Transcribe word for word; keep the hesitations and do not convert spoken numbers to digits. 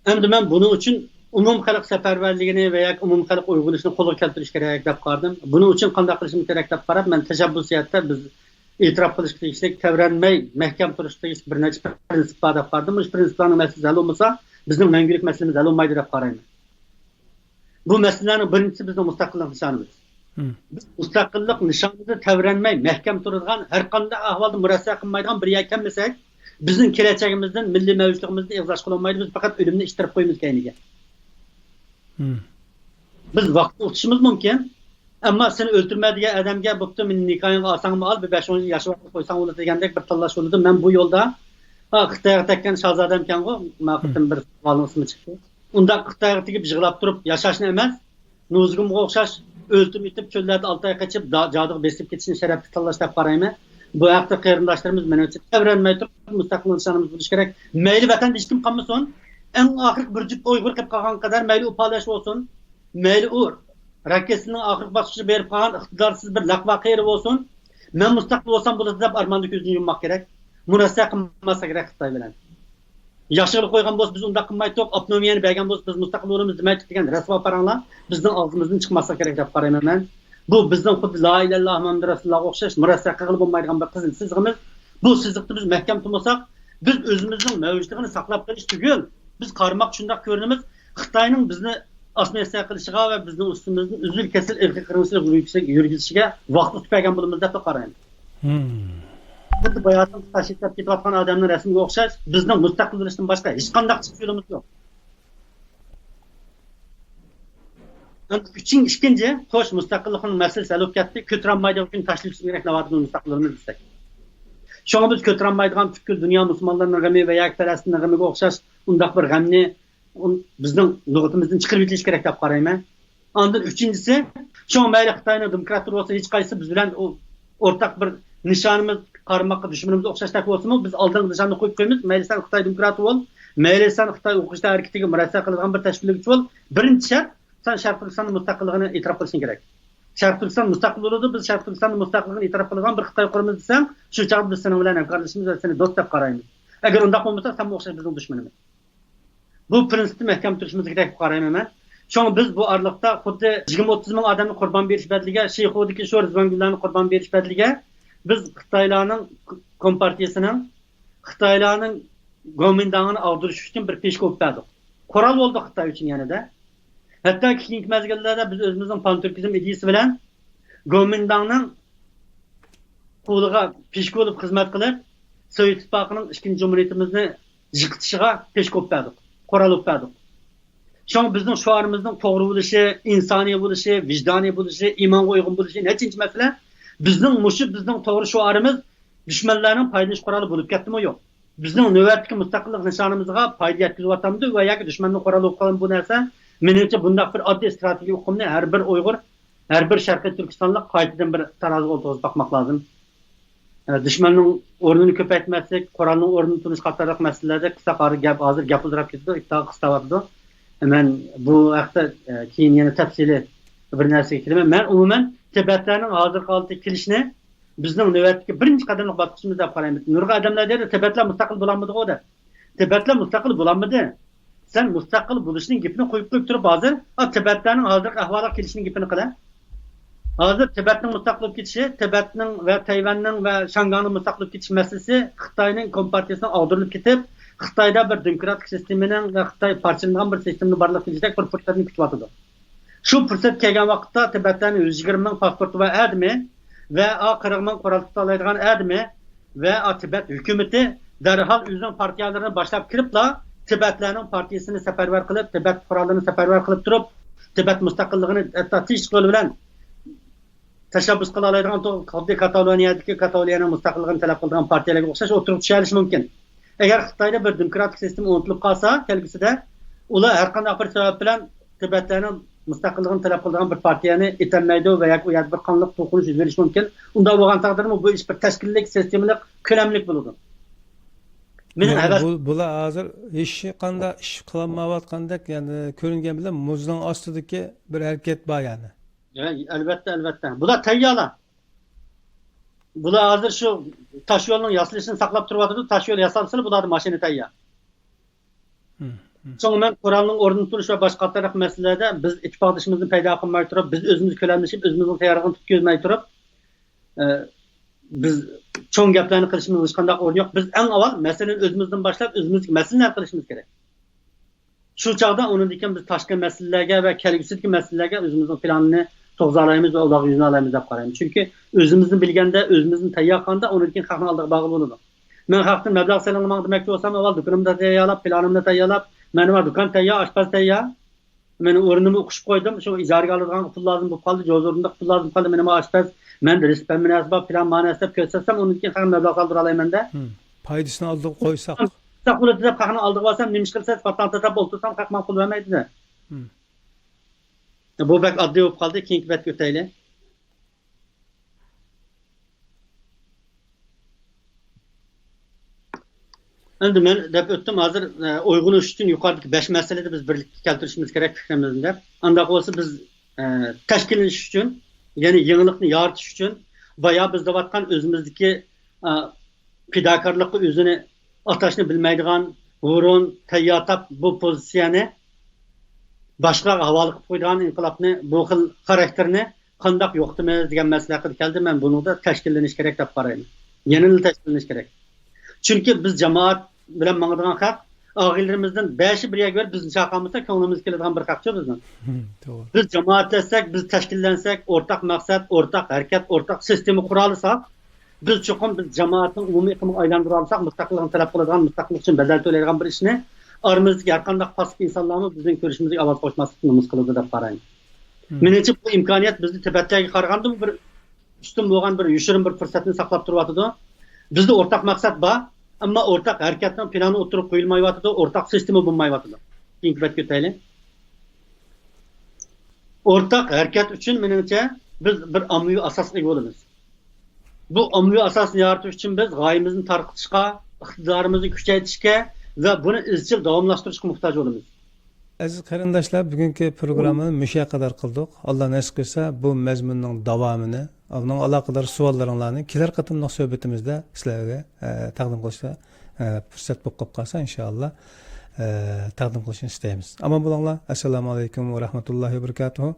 ئەمدى مەن بۇنىڭ ئۈچۈن ئومۇم خەلق سەپەرۋەرلىكىنى ۋە ياكى ئومۇم خەلق ئۇيغۇرلىشىنى قولغا كەلتۈرۈش كېرەك دەپ قارىدىم. بۇنىڭ ئۈچۈن قانداق قىلىشىمىز كېرەك دەپ قاراپ، مەن تەشەببۇسىيەتتە بىز ئېتىراپ قىلىشقا تېگىشلىك، تەۋرەنمەي مەھكەم تۇرۇشقا تېگىشلىك بىر نەچچە پىرىنسىپ بار دەپ قارىدىم. مۇشۇ پىرىنسىپلارنىڭ مەسىلىسى ھەل بولمىسا، بىزنىڭ مەڭگۈلۈك مەسىلىمىز ھەل بولمايدۇ دەپ قارايمەن. بۇ مەسىلىلەرنىڭ بىرىنچىسى بىزنىڭ مۇستەقىللىق نىشانىمىز. بىز مۇستەقىللىق نىشانىمىزدا تەۋرەنمەي مەھكەم تۇرىدىغان، ھەر قانداق ئەھۋالدا مۇرەسسە قىلمايدىغان بىر يەرگە كەلمىسەك، بىزنىڭ كېلەچىكىمىزدىن، مىللىي مەۋجۇتلۇقىمىزدىن ئېغىز ئاچقىلى بولمايدۇ. بىز پەقەت ئۆلۈمنى ئىتتىرىپ قويىمىز كەينىگە. بىز ۋاقىتنى ئۇتۇشىمىز مۇمكىن، ئەمما سېنى ئۆلتۈرمە دېگەن ئادەمگە، بوپتۇ، مېنى نىكاھىڭغا ئالساڭمۇ ئال، بىر بەش ئون يىل ياشاۋېتىپ قويساڭ بولىدۇ دېگەندەك بىر تاللاش بولىدۇ. مەن بۇ يولدا، ھا، خىتايغا تەگكەن شاھزادەمكەنغۇ، ما قېتىم بىر سوئالنىڭ ئىسمى چىقتى. ئۇنداق خىتايغا تېگىپ يىغلاپ تۇرۇپ ياشاشنى ئەمەس، نۇزۇگۇمغا ئوخشاش ئۆلتۈرمە ئېتىپ، چۆللەردە ئالتە ئاي قېچىپ، دا-، جادۇغا بېسىپ كېتىشنى شەرەپكە تاللاش دەپ قارايمەن. بۇ ھەقتە قېرىنداشلىرىمىز مېنىڭچە تەۋرەنمەي تۇرۇپ مۇستەقىل نىشانىمىز بولۇشى كېرەك. مەيلى ۋەتەندە ھېچكىم قالمىسۇن، ئەڭ ئاخىرقى بىر جۈپ ئۇيغۇر قېلىپ قالغان قەدەر، مەيلى ئۇ پالەچ بولسۇن، مەيلى ئۇ راكېتسىنىڭ ئاخىرقى باسقۇچىغا بېرىپ قالغان ئىقتىدارسىز بىر لەقۋا قېرى بولسۇن، مەن مۇستەقىل بولسام بولىدۇ دەپ ئارماندا كۆزىنى يۇمماق كېرەك. مۇرەسسە قىلماسلىق كېرەك خىتاي بىلەن. ياشىغىلى قويغان بولسا، بىز ئۇنداق قىلمايتتۇق، ئاپتونومىيەنى بەرگەن بولسا، بىز مۇستەقىل بولىمىز دېمەيتتۇق دېگەن رەسۋا پاراڭلار بىزنىڭ ئاغزىمىزدىن چىقماسلىقى كېرەك دەپ قارايمەن مەن. بۇ بىزنىڭ خۇددى لا ئىلاھە ئىللاللاھ مۇھەممەدۇر رەسۇلۇللاھقا ئوخشاش مۇرەسسە قىلغىلى بولمايدىغان بىر قىزىل سىزىقىمىز. بۇ سىزىقتا بىز مەھكەم تۇرمىساق، بىز ئۆزىمىزنىڭ مەۋجۇتلۇقىنى ساقلاپ قېلىش تۈگۈل، بىز قارىماققا شۇنداق كۆرۈنىمىز، خىتاينىڭ بىزنى ئاسسىمىلياتسىيە قىلىشىغا ۋە بىزنىڭ ئۈستىمىزدىن ئۈزۈل كېسىل ئىرقىي قىرغىنچىلىق يۈرگۈزۈشىگە ۋاقىت ئۇتۇپ بەرگەن بولىمىز دەپلا قارايمەن. خۇددى باياتىنقى تاشلىپ كېتىۋاتقان ئادەمنىڭ رەسىمىگە ئوخشاش، بىزنىڭ مۇستەقىل بولۇشتىن باشقا ھېچقانداق چىقىش يولىمىز يوق. ئۈچىنچى، ئىككىنچى، خوش، مۇستەقىللىقنىڭ مەسىلىسى ھەل بولۇپ كەتتى. كۆتۈرەلمەيدىغان كۈن تاشلىۋېتىش كېرەك، ناۋادا بىز مۇستەقىل بولىمىز دېسەك. شۇڭا بىز كۆتۈرەلمەيدىغان پۈتكۈل دۇنيا مۇسۇلمانلىرىنىڭ غېمى ۋە ياكى پەلەستىننىڭ غېمىگە ئوخشاش ئۇنداق بىر غەمنى ئۇن-، بىزنىڭ لۇغىتىمىزدىن چىقىرىۋېتىش كېرەك دەپ قارايمەن. ئاندىن ئۈچىنچىسى، شۇڭا مەيلى خىتاينىڭ دېموكراتلىرى بولسۇن، ھېچقايسىسى بىز بىلەن ئۇ-، ئورتاق بىر نىشانىمىز، قارىماققا دۈشمىنىمىز ئوخشاشتەك بولسىمۇ، بىز ئالدىنقى نىشاننى قويۇپ قويىمىز. مەيلى سەن خىتاي دېموكراتى بول، مەيلى سەن خىتاي ئوقۇغۇچىلار ھەرىكىتىگە مۇرەسسە قىلىدىغان بىر تەشكىللىگۈچى بول، بىرىنچى شەرت، سەن شەرقىي تۈركىستاننىڭ مۇستەقىللىقىنى ئېتىراپ قىلىشىڭ كېرەك. شەرقىي تۈركىستان مۇستەقىل بولىدۇ، بىز شەرقىي تۈركىستاننىڭ مۇستەقىللىقىنى ئېتىراپ قىلىدىغان بىر خىتاي قۇرىمىز دېسەڭ، شۇ چاغدا بىز سېنىڭ بىلەن ھەمكارلىشىمىز ۋە سېنى دوست دەپ قارايمىز. ئەگەر ئۇنداق بولمىسا، سەنمۇ ئوخشاش بىزنىڭ دۈشمىنىمىز. بۇ پىرىنسىپتا مەھكەم تۇرۇشىمىز كېرەك دەپ قارايمەن مەن. شۇڭا بىز بۇ ئارىلىقتا خۇددى يىگىرمە ئوتتۇز مىڭ ئادەمنى قۇربان بېرىش بەدىلىگە، شىخۇدىكى شۇ رىزۋانگۈللەرنى قۇربان بېرىش بەدىلىگە، بىز خىتايلارنىڭ كومپارتىيىسىنىڭ، خىتايلارنىڭ گومىنداڭىنى ئاغدۇرۇش ئۈچۈن بىر پېشكوپ بەردۇق. قورال بولدى خىتاي ئۈچۈن يەنىدە. ھەتتا كېيىنكى مەزگىللەردە بىز ئۆزىمىزنىڭ پانتۈركىزم ئىدىيىسى بىلەن گومىنداڭنىڭ قولىغا پېشكو بولۇپ خىزمەت قىلىپ، سوۋېت ئىتتىپاقىنىڭ ئىككىنچى جۇمھۇرىيىتىمىزنى يىقىتىشىغا پېشكوپ بەردۇق، قورال بولۇپ بەردۇق. شۇڭا بىزنىڭ شوئارىمىزنىڭ توغرا بولۇشى، ئىنسانىي بولۇشى، ۋىجدانىي بولۇشى، ئىمانغا ئۇيغۇن بولۇشى نەچچىنچى مەسىلە؟ بىزنىڭ مۇشۇ بىزنىڭ توغرا شوئارىمىز دۈشمەنلەرنىڭ پايدىلىنىش قورالى بولۇپ كەتتىمۇ يوق؟ بىزنىڭ نۆۋەتتىكى مۇستەقىللىق نىشانىمىزغا پايدا يەتكۈزۈۋاتامدۇ ۋە ياكى دۈشمەننىڭ قورالى بولۇپ قالامدۇ بۇ نەرسە؟ مېنىڭچە بۇنداق بىر ئاددىي ئىستراتېگىيە ئۇقۇمنى ھەر بىر ئۇيغۇر، ھەر بىر شەرقىي تۈركىستانلىق قايتىدىن بىر تارازىغا ئولتۇرغۇزۇپ باقماق لازىم. ئە، دۈشمەننىڭ ئورنىنى كۆپەيتمەسلىك، قورالنىڭ ئورنىنى تونۇش قاتارلىق مەسىلىلەردە قىلساق، ھازىر گەپ، ھازىر گەپ ئۇزىراپ كېتىدۇ، ئىپتارغا قىستاۋاتىدۇ. مەن بۇ ھەقتە، ئە، كېيىن يەنە تەپسىلىي بىر نەرسىگە كېلىمەن. مەن ئومۇمەن تىبەتلەرنىڭ ھازىرقى ھالىتىگە كېلىشىنى بىزنىڭ نۆۋەتتىكى بىرىنچى قەدەملىك باسقۇچىمىز دەپ قارايمەن. نۇرغۇن ئادەملەر دەيدۇ، تىبەتلەر مۇستەقىل بولالمىدىغۇ دەپ. تىبەتلەر مۇستەقىل بولالمىدى. سەن مۇستەقىل بولۇشنىڭ گېپىنى قويۇپ، قويۇپ تۇرۇپ، ھازىر، ئا، تىبەتلەرنىڭ ھازىرقى ئەھۋالىغا كېلىشىنىڭ گېپىنى قىلە. ھازىر تىبەتنىڭ مۇستەقىل بولۇپ كېتىشى، تىبەتنىڭ ۋە تەيۋەننىڭ ۋە شياڭگاڭنىڭ مۇستەقىل بولۇپ كېتىش مەسىلىسى خىتاينىڭ كومپارتىيىسىنىڭ ئاغدۇرۇلۇپ كېتىپ، خىتايدا بىر دېموكراتىك سىستېمىنىڭ ۋە خىتاي پارچىلىنىدىغان بىر سىستېمىنىڭ بارلىققا كېلىشىدەك بىر پۇرسەتنى كۈتۈۋاتىدۇ. شۇ پۇرسەت كەلگەن ۋاقىتتا تىبەتلەرنىڭ يۈز يىگىرمە مىڭ پاسپورتى بار ئادىمى ۋە ئا قىرىق مىڭ قورال تۇتالايدىغان ئادىمى ۋە ئا تىبەت ھۆكۈمىتى دەرھال ئۆزىنىڭ پارتىيەلىرىنى باشلاپ كىرىپلا، تىبەتلەرنىڭ پارتىيىسىنى سەپەرۋەر قىلىپ، تىبەت پۇقرالىرىنى سەپەرۋەر قىلىپ تۇرۇپ، تىبەت مۇستەقىللىقىنى ھەتتا تىنچلىق يولى بىلەن تەشەببۇس قىلالايدىغان، خۇددى كاتالونىيەدىكى، كاتالونىيەنىڭ مۇستەقىللىقىنى تەلەپ قىلىدىغان پارتىيەلەرگە ئوخشاش ئولتۇرۇپ چۈشەلىشى مۇمكىن. ئەگەر خىتايدا بىر دېموكراتىك سىستېما ئورنىتىلىپ قالسا كەلگۈسىدە، ئۇلار ھەر قانداق بىر سەۋەب بىلەن تىبەتلەرنىڭ مۇستەقىللىقىنى تەلەپ قىلىدىغان بىر پارتىيەنى ئېتەلمەيدۇ ۋە ياكى ئۇ يەردە بىر قانلىق توقۇنۇش يۈز بېرىشى مۇمكىن. ئۇنداق بولغان تەقدىردىمۇ بۇ ئىش بىر تەشكىللىك، سىستېمىلىق، كۆلەملىك بولىدۇ. مېنىڭ يەنى ھەۋەس بۇ، بۇلار ھازىر ھېچقانداق ئىش قىلالمايۋاتقاندەك، يەنى كۆرۈنگەن بىلەن مۇزنىڭ ئاستىدىكى بىر ھەرىكەت بار يەنى. ھە، ئەلۋەتتە، ئەلۋەتتە. بۇلار تەييارلار. بۇلار ھازىر شۇ تاش يولنىڭ ياسىلىشىنى ساقلاپ تۇرۇۋاتىدۇ. تاش يول ياسالسىلا بۇلاردا ماشىنا تەييار. شۇڭا مەن قورالنىڭ ئورنىدا تۇرۇش ۋە باشقا قاتارلىق مەسىلىلەردە بىز ئىتتىپاقدىشىمىزنى پەيدا قىلماي تۇرۇپ، بىز ئۆزىمىز كۆلەملىشىپ، ئۆزىمىزنىڭ تەييارلىقىنى تۇتقۇزماي تۇرۇپ، ئە، بىز چوڭ گەپلەرنى قىلىشىمىزنىڭ ھېچقانداق ئورنى يوق. بىز ئەڭ ئاۋۋال مەسىلىنى ئۆزىمىزدىن باشلاپ، ئۆزىمىزدىكى مەسىلىنى ھەل قىلىشىمىز كېرەك. شۇ چاغدا ئۇنىڭدىن كېيىن بىز تاشقى مەسىلىلەرگە ۋە كەلگۈسىدىكى مەسىلىلەرگە ئۆزىمىزنىڭ پىلانىنى تۇغۇزالايمىز ۋە ئۇلارغا يۈزلىنەلەيمىز دەپ قارايمەن. چۈنكى ئۆزىمىزنى بىلگەندە، ئۆزىمىزنى تەييار قىلغاندا، ئۇنىڭدىن كېيىن خەقنىڭ ئالدىغا بارغىلى بولىدۇ. مەن خەقتىن مەبلەغ سېلىڭلار ماڭا دېمەكچى بولسام، ئاۋۋال دۇكىنىمنى تەييارلاپ، پىلانىمنى تەييارلاپ، مەن مانا دۇكان تەييار، ئاشپەز تەييار. مېنىڭ ئورنۇمنى قوشۇپ قويدۇم. شۇ ئىجارىگە ئالىدىغان پۇل لازىم بولۇپ قالدى، جوزۇرۇندىق پۇل لازىم قالدى، مېنىڭ ئاشپەز، مەن رېتسېپت مەنبەسى بار، پىلان مانەسى دەپ كۆرسەتسەم، ئۇنىڭدىن كېيىن خەقنى مەبلەغ سالدۇرالايمەن-دە. ھىم. پايدىسىنى ئالدىغا قويساق. ساق بولىدۇ دەپ خەقنى ئالدىغا بارسام، نېمە ئىش قىلسا، پاتاڭ تاتاپ ئولتۇرسام، خەق ماڭا پۇل بەرمەيدۇ-دە. ھىم. بۇ بەك ئاددىي بولۇپ قالدى، كېيىنكى بەتكە ئۆتەيلى. ئەمدى مەن دەپ ئۆتتۈم، ھازىر، ئە، ئويغىنىش ئۈچۈن يۇقىرىدىكى بەش مەسىلىنى بىز بىرلىككە كەلتۈرۈشىمىز كېرەك پىكرىمىزنى دەپ. ئانداق بولسا بىز، ئە، تەشكىللىنىش ئۈچۈن، يەنى يېڭىلىقنى يارىتىش ئۈچۈن، بايا بىز دەۋاتقان ئۆزىمىزدىكى، ئە، پىداكارلىققا ئۆزىنى ئاتاشنى بىلمەيدىغان، ھۇرۇن، تەييار تاپ بۇ پوزىتسىيەنى باشقىلارغا ھاۋالە قىلىپ قويىدىغان ئىنقىلابنى، بۇ خىل خاراكتېرنى قانداق يوقىتىمىز دېگەن مەسىلە ھەققىدە كەلدى. مەن بۇنىڭدا تەشكىللىنىش كېرەك دەپ قارايمەن. يەنىلا تەشكىللىنىش كېرەك. چۈنكى بىز جامائەت بىلەن ماڭىدىغان خەق، ئاغىنىلىرىمىزدىن بەشى بىر يەرگە بېرىپ بىزنى چاقىرمىسا، كۆڭلىمىز كېلىدىغان بىر خەقچۇ بىزنىڭ. توغرا. بىز جامائەتلەشسەك، بىز تەشكىللەنسەك، ئورتاق مەقسەت، ئورتاق ھەرىكەت، ئورتاق سىستېما قۇرالىساق، بىز چوقۇم بىز جامائەتنىڭ ئومۇمىي ئېقىمىغا ئايلاندۇرالىساق، مۇستەقىللىقنى تەلەپ قىلىدىغان، مۇستەقىللىق ئۈچۈن بەدەل تۆلەيدىغان بىر ئىشنى ئارىمىزدىكى ھەر قانداق پاسسىپ ئىنسانلارمۇ بىزنىڭ كۈرىشىمىزگە ئاۋاز قوشماسلىقنى ئۈمىد قىلىدۇ دەپ قارايمەن. مېنىڭچە، بۇ ئىمكانىيەت بىزنى تىبەتلەرگە قارىغاندىمۇ بىر ئۈستۈن بولغان بىر يوشۇرۇن بىر پۇرسەتنى ساقلاپ تۇرۇۋاتىدۇ. بىزدە ئورتاق مەقسەت بار، ئەمما ئورتاق ھەرىكەتنىڭ پىلانى ئوتتۇرىغا قويۇلمايۋاتىدۇ، ئورتاق سىستېما بولمايۋاتىدۇ. كېيىنكى بەتكە ئۆتەيلى. ئورتاق ھەرىكەت ئۈچۈن، مېنىڭچە، بىز بىر ئاممىۋى ئاساسقا ئىگە بولىمىز. بۇ ئاممىۋى ئاساسنى يارىتىش ئۈچۈن بىز غايىمىزنى تارقىتىشقا، ئىقتىدارىمىزنى كۈچەيتىشكە ۋە بۇنى ئىزچىل داۋاملاشتۇرۇشقا موھتاج بولىمىز. ئەزىز قېرىنداشلار، بۈگۈنكى پروگراممىنى مۇشۇ يەرگە قەدەر قىلدۇق. ئاللا نېسىپ قىلسا، بۇ مەزمۇننىڭ داۋامىنى، ئۇنىڭ ئالاقىدار سوئاللىرىڭلارنى كېلەر قېتىملىق سۆھبىتىمىزدە سىلەرگە، ئە، تەقدىم قىلىشقا، ئە، پۇرسەت بولۇپ قاپقالسا، ئىنشائاللا، ئە، تەقدىم قىلىشنى ئىستەيمىز. ئامان بولۇڭلار. ئەسسالامۇ ئەلەيكۇم ۋە رەھمەتۇللاھى ۋە بەرىكاتۇھۇ.